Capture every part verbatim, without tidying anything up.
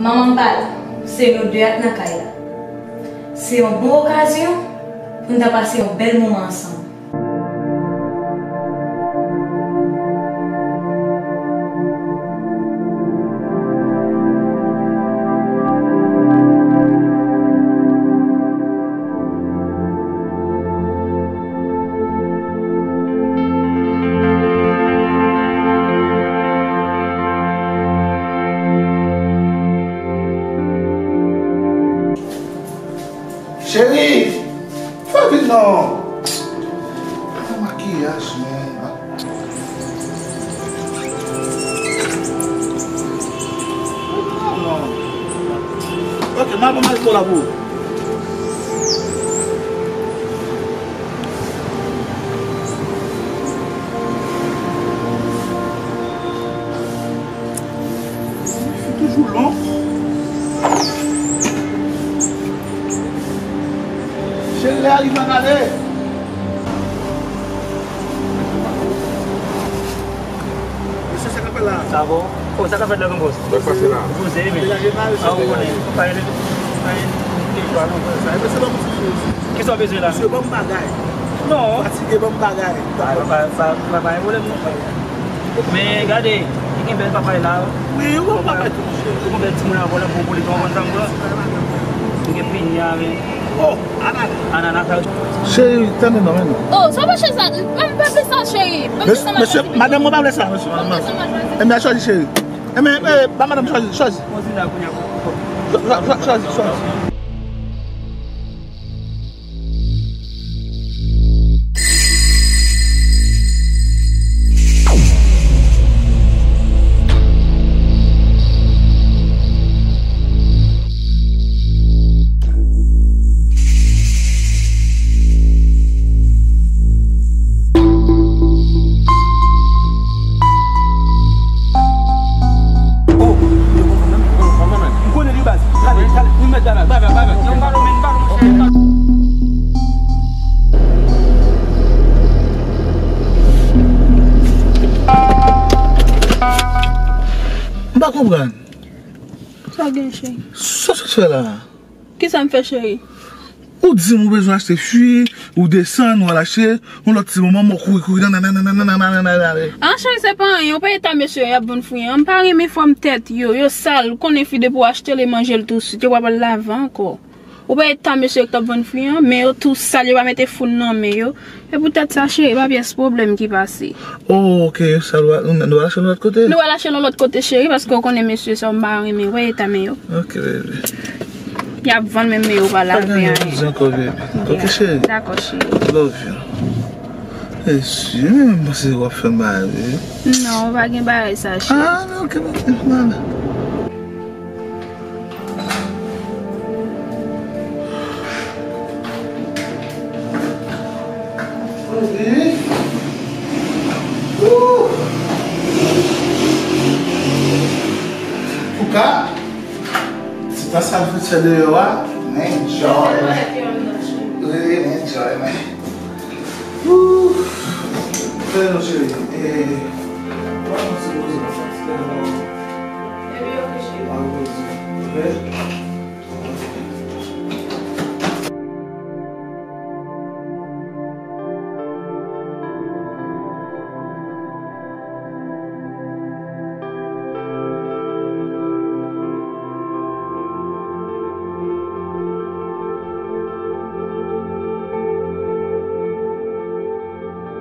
Manman m pa la, se nou de a k nan kay la. Se yon bon okazyon pou n ta pase yon bèl moman ansanm. Cheri, fè vit non. Fè makiyaj, men. Ok, m al pran mayo la pou ou. Fi toujou long. Cheri, lè a rive, ann ale. Mesye, sa k ap fèt la? Sa bon? Oh, sa k ap fèt la, Gran Bòs? Sa k pase la? Poze, men. Degaje la, mesye. Ah, ou konnen. Pa gen, pa gen kesyon, non. Sa, mesye, pa pou ti fi. Kisa w bezwen la? Mesye, ban m bagay. Non. Fatige, ban m bagay. Ah, pa, pa, pa, pa, pa gen pwoblèm, non. Men gade, li gen bèl papay la. Wi, ou wè papay tou, mesye. Ou gen bèl timoun avè w la, bon, pou li, ou konprann sa m di w la? Ou gen pinya, men. Oh, anana. Anana, sa. Cheri, tande non, men non. Oh, sa pa chèz la. Mwen, m pa vle sa, cheri. Ban m desann madanm mwen. Mesye, madanm mwen pa vle sa, mesye. Ban m desann madanm mwen. Ebyen, chwazi, cheri. Ebyen, eh, ba madanm chwazi, chwazi. Chwa-, chwa-, chwazi, chwazi. Oh, yo konprann menm, yo konprann menm. M konnen li baz. Gade, gade, nou mèt bay, bay, bay, bay, bay. Non, m pa non, men, m pa non, monchè, m pa non. M pa konprann. Sa gen, cheri? Sa w sot fè la? Kisa m fè, cheri? Ou di m ou bezwen achte fwi, ou desann, ou al achte, yon lòt ti moman, mwen kouri, kouri, nan, nan, nan. Ah, cheri, se pa anyen, ou pa eta mesye yo, y ap vann fwi an. M pa renmen fòm tèt yo, yo sal, ou konnen fwi depi w achte l e manje l tousuit, yo pa pral lave ankò. Ou pa eta mesye yo k t ap vann fwi an, men yo tou sal, yo pa mete foun nan men yo. E poutèt sa, cheri, pa pyès pwoblèm ki pase. Oh, ok, sa nou, nou, nou al achte l lòt kote? Nou al achte l yon lòt kote, cheri, paske w konnen mesye sa yo m pa renmen wè eta men yo. Ok, baby. Y ap vann menm men yo pa lave anyen. Pa gen anyen ankò, baby. Ok, cheri. Dakò, cheri. Love you. Mesye, men m panse w ap fè m bagay, baby. Non, pa gen bagay sa, cheri. Ah, ok, ok, ok. Antouka, ti tan sa nou fè deyò a, m enjoy, man. Wi, m enjoy, man. Woo! Fè non, cheri. Eh, mwen, mwen, se poze, mwen, se poze. Epi, ok, cheri. Ah, poze. Ok?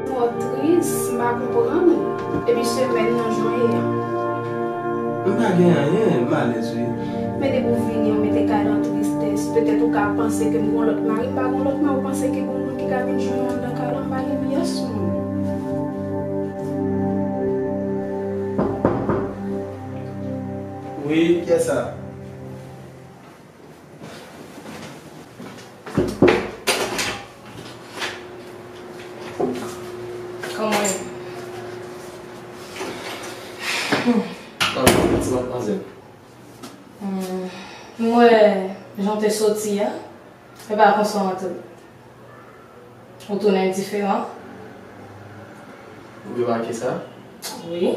Twò tris, m pa konprann ou. Epi semèn nan jan ye an. M pa gen anyen, m alèz wi. Men depi w vini, w mete kay lan tristès. Petèt ou ka panse ke m gon lòt mari, m pa gon lòt mari, ou panse ke gon moun ki ka vin jwenn ou anndan kay lan, m pa gen pyès moun. Wi, kiyès sa? Kòman w ye? Hmm. Kòman w ye, ti madmwazèl? Hmm. M wè jan w te soti a, e pa konsa w antre. Ou tounen diferan. Ou remake sa? Wi.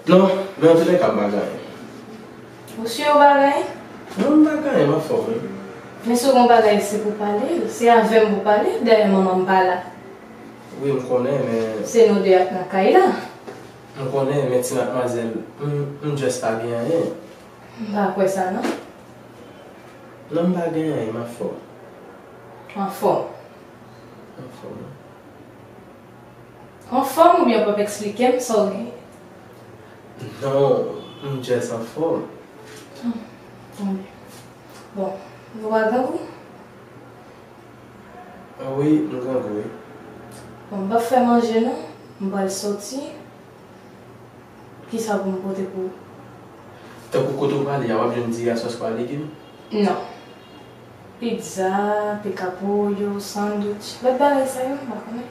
Non, men antoulèka m pa gade. Ou si yon bagay? Non, m pa gen anyen, m anfòm, wi. Men si w gen yon bagay, se pou pale l. Se avè m pou pale l, dèyè manman m pa la. Wi, m konnen, men. Se nou de ak nan kay la. M konnen, men ti madmwazèl, m, m just pa gen anyen. M pa kwè sa, non. Non, m pa gen anyen, m anfòm. Anfòm? Anfòm, wi. Anfòm oubyen w p ap eksplike m sa w genyen? Non, m just anfòm. Hmm, tanbyen. Bon, nou pa grangou? Wi, m grangou, wi. Bon, m p ap fè manje non, m pral soti. Kisa pou m pote pou ou? Tankou kote w prale a, w ap jwenn diri a sòs pwa legim? Non. Pizza, pica pollo, sandwich, lòt bagay sa yo, m pa konnen.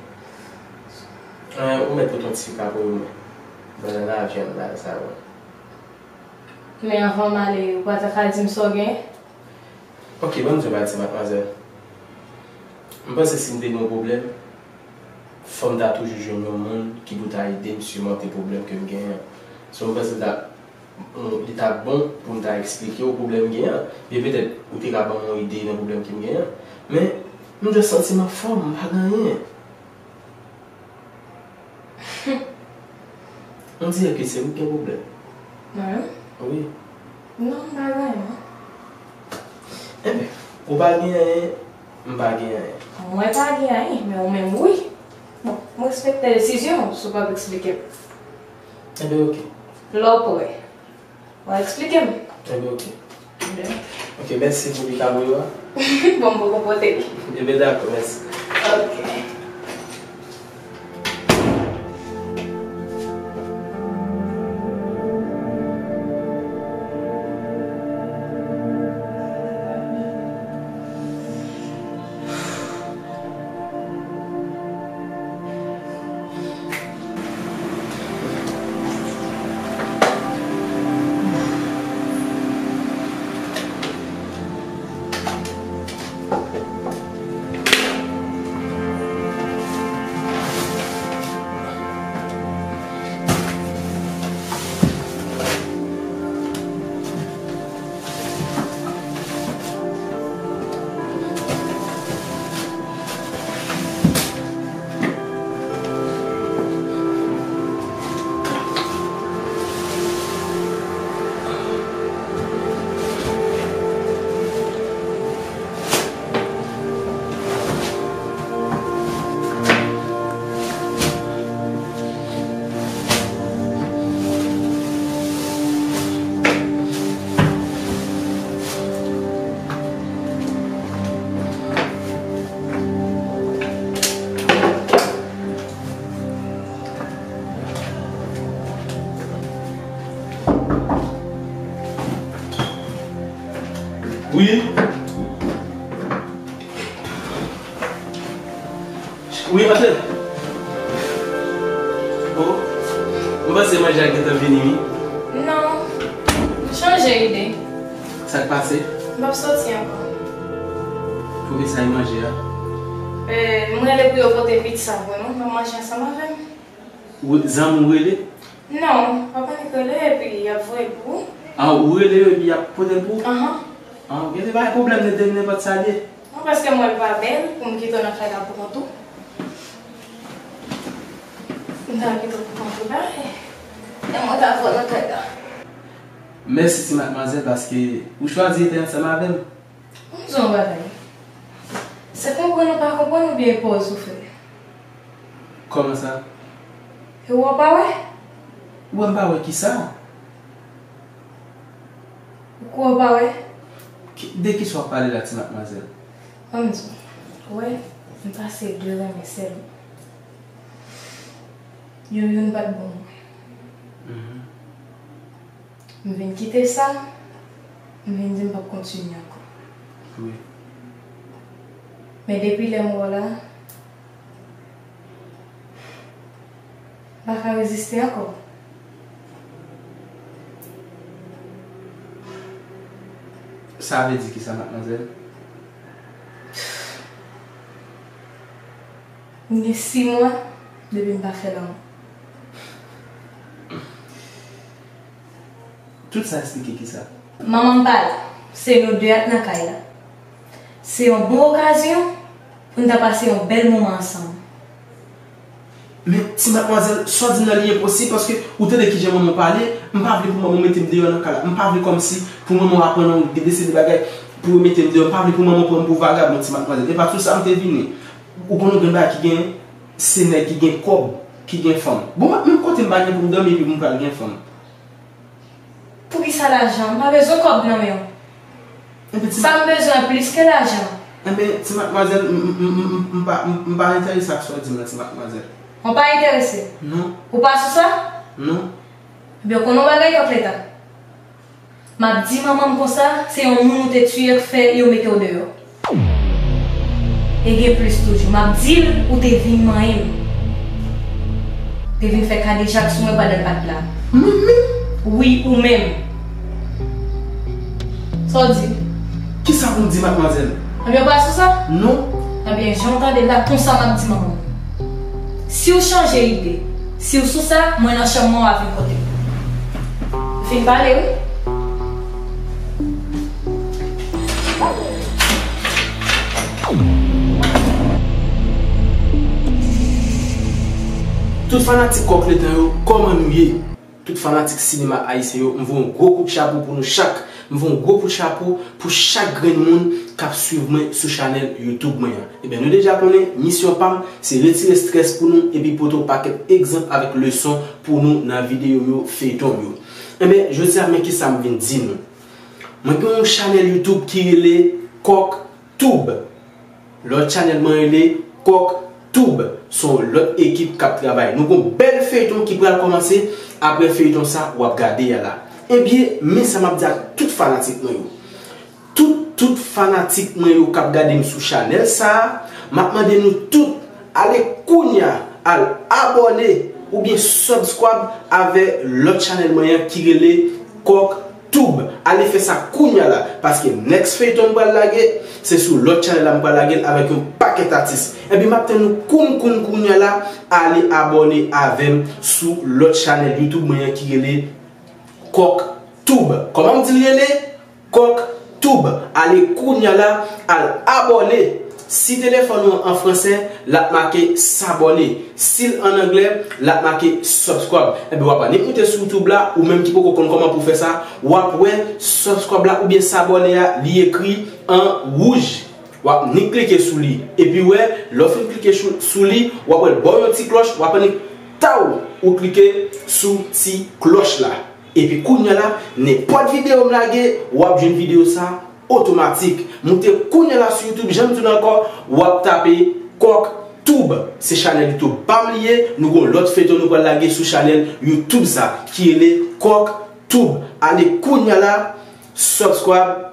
Eh, ou mèt pote yon ti pica pollo mwen. Banana, vyann, bagay sa yo. Men anvan m ale, ou pa ta ka di m sa w gen? Ok, ban m di w bagay ti madmwazèl. M panse si m te gen yon pwoblèm, fò m ta toujou jwenn yon moun ki pou ta ede m simonte pwoblèm ke m genyen an. So, m panse ta, li ta bon pou m ta eksplike w pwoblèm m genyen an. Men petèt, ou te ka ban m yon ide nan pwoblèm ke m genyen an. Men, m just santi m anfòm, m pa gen anyen. On dirè ke se ou ki gen pwoblèm. Mwen menm? Wi. Non, m pa gen anyen, non. Enben, ou pa gen anyen, m pa gen anyen. Mwen pa gen anyen, men ou menm wi. Bon, m respekte desizyon w, si w p ap eksplike m. Enben, ok. Lè w prè. W a eksplike m. Enben, ok. Enben. Ok, mèsi pou pica pollo a. Bon, m poko pote l. Enben, dakò, mèsi. Ok. Wi. Wi, antre. Oh, m panse manje a gentan vini, wi. Non, m chanje ide. Sa k pase? M p ap soti ankò. Pou kisa e manje a? Eh, m rele pou yo pote pizza pou nou, nou manje ansanm avè m. Ou, zanmi w rele? Non, papa m k rele epi y ap voye l pou ou. Ah, ou rele yo epi y ap pote l pou ou? Ahan. Ah, ok, se pa yon pwoblèm, de nenpòt sa l ye. Non, paske m wè l pa bèl pou m kite w nan kay la pou kont ou. M ta kite w pou kont ou la, e, e mwen ta voye w nan kay la. Mèsi ti madmwazèl paske ou chwazi rete ansanm avè m. Ban m di w yon bagay. Se konprann ou pa konprann oubyen e pòz ou fè? Kòman sa? E w pa wè? Ou wè m pa wè kisa? Ou kwè w pa wè? Ki, de kisa w ap pale la, ti madmwazèl? Ban m di w. Ou wè, m pase de renmen sèlman. Yo youn pa t bon pou mwen. Mhm. M vin kite sa, m vin di m p ap kontinye ankò. Wi. Men depi lè m wè w la, m pa ka reziste ankò. Sa vle di kisa, madmwazèl? M gen sis mwa depi m pa fè lanmou. Tout sa eksplike kisa? Manman m pa la, se nou de ak nan kay la. Se yon bon okazyon pou n ta pase yon bèl moman ansanm. Men, ti madmwazèl, sa w di m nan li enposib, paske ou tande kijan manman w pale, m pa vle pou manman w mete m deyò nan kay la. M pa vle kòmsi pou manman w aprann yon de seri de bagay pou yo mete m deyò. M pa vle pou manman w pran m pou vagabon, ti madmwazèl. E pa sou sa m te vini. Ou konn yon grenn bagay ki gen, se nèg ki gen kòb, ki gen fanm. Bon, menm kote m pa gen pou m dòmi epi pou m pral gen fanm. Poukisa lajan? M pa bezwen kòb nan men w. Enben, ti Sa m bezwen plis ke lajan. Enben, ti madmwazèl, m, m, m, m, m pa, m, m pa enterese ak sa w di m nan, ti madmwazèl. Ou pa enterese? Non. Ou pa sou sa? Non. Ebyen, ou konn yon bagay, kòk leta. M ap di manman m konsa, se yon moun ou te tiye k fè yo mete w deyò. E gen plis toujou. M ap di l ou te vin manyen m. Te vin fè kadejak sou mwen pandan l pa t la. Mwen menm? Wi, ou menm. Sa w di? Kisa pou m di, madmwazèl? Ebyen, ou pa sou sa? Non. Ebyen, jan w tande l la, konsa m ap di manman m. Si w chanje ide, si w sou sa, mwen nan chanm mwen, w a vin kote m. Ou fin pale, wi. Tout fanatik Kòk Letan yo, kòman nou ye? Tout fanatik sinema ayisyen yo, m voye yon gwo kout chapo pou nou chak. M voye yon gwo kout chapo pou chak grenn moun k ap swiv mwen sou chanèl YouTube mwen an. Ebyen, nou deja konnen, misyon pa m, se retire estrès pou nou epi pote yon pakèt egzanp avèk leson pou nou nan videyo m yo, feyton m yo. Ebyen, jodi a, men kisa m vin di nou. Mwen gen yon chanèl YouTube ki rele Kòk Tube. Lòt chanèl mwen rele Kòk Tube. Se yon lòt ekip k ap travay. Nou gon bèl feyton ki pral kòmanse apre feyton sa w ap gade a la. Ebyen, men sa m ap di ak tout fanatik mwen yo. Tout, tout fanatik mwen yo k ap gade m sou chanèl sa a, m ap mande nou tout, ale kounya, al abòne oubyen subscribe avè lòt chanèl mwen an ki rele Kòk Tube. Ale fè sa kounya la, paske next feyton m pral lage, se sou lòt chanèl la m pral lage l avèk yon pakèt atis. Ebyen, m ap tann nou kounn kounn kounya la, ale abòne avè m sou lòt chanèl YouTube mwen an ki rele Kòk Tube. Kòman m di l rele? Kòk Tube. Ale kounya la, al abòne. Si telefòn ou an an fransè, l ap make s'abonner. Si l an anglè, l ap make subscribe. Ebyen, w ap annik moute sou YouTube la, ou menm ki poko konn kòman pou w fè sa, w ap wè subscribe la oubyen s'abonner a, li ekri an wouj. W ap nik klike sou li. Epi w wè, lè w fin klike sou, sou li, w ap wè l ba w yon ti klòch, w ap annik taw, ou klike sou ti klòch la. Epi kounya la, nenpòt videyo m lage, w ap jwenn videyo sa otomatik. Moute kounya la sou YouTube, jan m di nou ankò, w ap tape Kòk Tube. Se chanèl YouTube pa m li ye, nou gon lòt feyton nou pral lage sou chanèl YouTube sa, ki rele Kòk Tube. Ale kounya la, subscribe,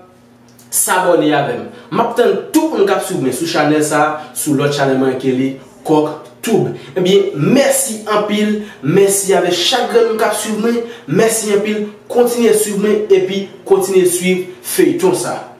s'abonner avè m. M ap tann tout moun k ap swiv mwen sou chanèl sa a, sou lòt chanèl mwen ki rele Kòk Tube. Ebyen, mèsi anpil, mèsi avè chak grenn moun k ap swiv mwen, mèsi anpil, kontinye swiv mwen epi kontinye swiv feyton sa a.